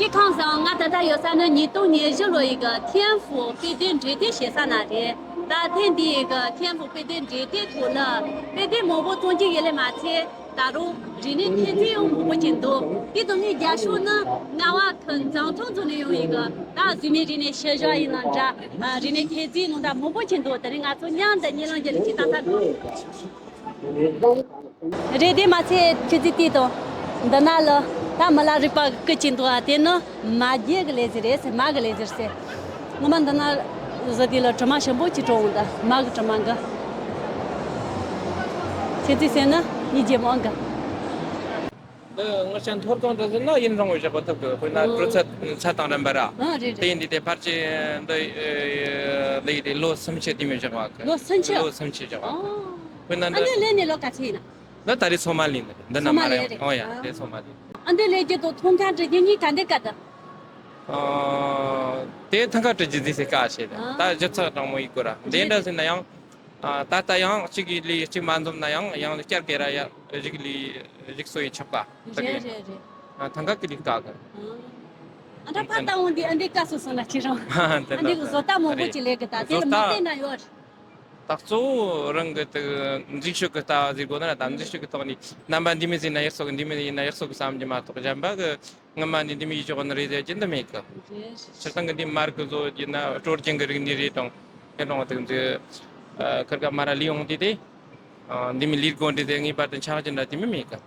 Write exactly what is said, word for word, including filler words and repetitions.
སྤྱི་ཁང་བཟང་ང་ད་ལྟ་ཡོད་ས་ནི་ཉིས་སྟོང་ཉི་བཞི་ལོ་ཡི་གི་ཐེན་ཧྥུ་དཔེ་དེབ་འབྲི་དེབ་བྱེད་ས་ན་རེད། ད་ཐེངས་འདི་ཡི་གི་ཐེན་ཧྥུ་དཔེ་དེབ་འབྲི་དེབ་ཐོག་ལ་དཔེ་དེབ་མང་པོ་བཙོང་རྒྱུ་ཡོད་ལེ་མ་ཚད། ད་རུང་རིག་གནས་ཐེབས་རྩའི་ཡང་མང་པོ་ཅིག་འདུག་དེ་དང་ནི་རྒྱ་ཤོག་ནི་རྔ་བ་ཁུལ་མཛངས་ཐང་ཚོ་ནས་ཡོང་ཡི་གི་ད་གཟུགས་མེད་རིག་གནས་ཤུལ་བཞག་ཡིན་ན་འདྲ། རིག་གནས་ཐེབས་རྩའི་ནང་ད་མང་པོ་ཅིག་འདུག་དེ་ནི་ང་ཚོ་མཉམ་དུ་གཉིད་ལམ་རྒྱུ་ལ་ཅིག་ལྟ་ས་འདུག་རེད། དེ་མ་ཚད་ཁྱེད་ཚོས་དེ་དང་། འདི་ན་ལ་ད་མི་ལ་རིག་པ་སྐུ་གཅིག་འདུག་ཨ། དེ་ནི་མ་རྒྱལ་གི་ལས་ཟིག་རེད་ཟེར། མ་གི་ལས་ཟིག་ཟེར། ངོ་མ་འདི་ན་བཟོ་དེ་ལ་དྲི་མ་ཞིམ་པོ་གཅིག་དྲོ་འོང་། ད་མ་གི་དྲི་མ་འགའ། ཁྱེད་ཚོས་ཟེར་ན་ཡིད་ཀྱི་མང་གི། འདི་ང་ཅག་མཐོ་སྒང་དུ་ཟེར་ན་ཡུན་རིང་བོ་བཞག་པ་ཐུབ་གི། དཔེར་ན་ཨོ། དྲོད་ཚད་ཚད་དང་རན་པ་ར། ཨ་རེད་དེ་རེད། ཡིན་དུས་དེ་ཕལ་ཆེར་འདི་ལས་དེ་ལོ་སུམ་ཅུ་དེ་མོ་བཞག་པ་གི། ལོ་སུམ་ཅུ། ལོ་སུམ་ཅུ་བཞག་པ། ཨོ། དཔེར་ན་ཨ་འདི་འདི་ལས་ནས་ལོ་ག་ཚོད་ཡིན་ན། ད་ད་རེས་སོ་མ་ལེན་ནི་འདི་ན་སོ་མ་མ་རེད་ལེན་རེད། ཨོ་ཡ། ཨ། དེ་སོ་མ་ལེན། ཨ་འདི་ལས་རྒྱུ་དང་ཐོག་ཁ་འདྲི་རྒྱུ་གཉིས་ག་འདྲ་དཀའ་ད། ཨ། དེ་ཐང་ཁ་འདྲི་རྒྱུ་ཟིག་ཟེར་དཀའ་ཞེ་ད། ཨ། ད་ཞིབ་ཚགས་དྲང་མོ་ཡིན་དགོས་ར། དེ་འདྲ་ཟེར་ན་ཡང་། ཨ། ད་ལྟ་ཡང་གཅིག་གིས་ལས་གཅིག་མ་འཛོམས་ན་ཡང་ཡང་བསྐྱར་གེ་ར་ཡ་རིག་ལས་རིག་གསོ་ཡི་ཆག་པ་ད་གི། རེད་རེད་རེད། ཨ། ཐང་ཁ་ཀི་ལིག་དཀའ་གི། ཨ། ཨ་འདྲ་ཕ་ཏང་འོང་དེ་ཨ་འདི་དཀའ་སོ་སོ་ལ་ཅི་རང་། ཨ་འདི་གི་བཟོ་ལྟ་མང་པོ་ཅིག་ལས་གི་ད་དེ་ལ་མ་བལྟས་ན་ཡོད། ད་གཙོ་བོ་རང་གི་དེ་འཛུགས་ཤོག་གི་ལྟ་བ་ཟིག་དགོས་ན་ད་འཛུགས་ཤོག་གི་ཐོག་ནས་རྣམ་པ་འདི་མི་ཟིན་ན་ཡག་སོ་གི། འདི་མི་ཡིན་ན་ཡག་སོ་གི་བསམ་གྱི་མ་གཏོགས། གཞན་པ་གི་སྔ་མ་ནས་འདི་མི་ཡིས་ཆོག་ནི་རེད་ཟེར་གྱི་འདི་མེད་གི། རེད། སྤྱིར་བཏང་གི་འདི་མར་གི་བཟོ་ཡིན་ན་སྲོལ་རྒྱུན་གི་རིག་གནས་རེད་དང་། ཁེ་རང་དེ་འདི་ཁིར་ཀ་མ་ར་ལི་ཡོང་དུས་དེ་འདི་མི་ལིར་དགོན་འདི་དེ་ངེས་པར་དུ་འཆང་གྱི་འདྲ་དེ་མི་མེད་གི།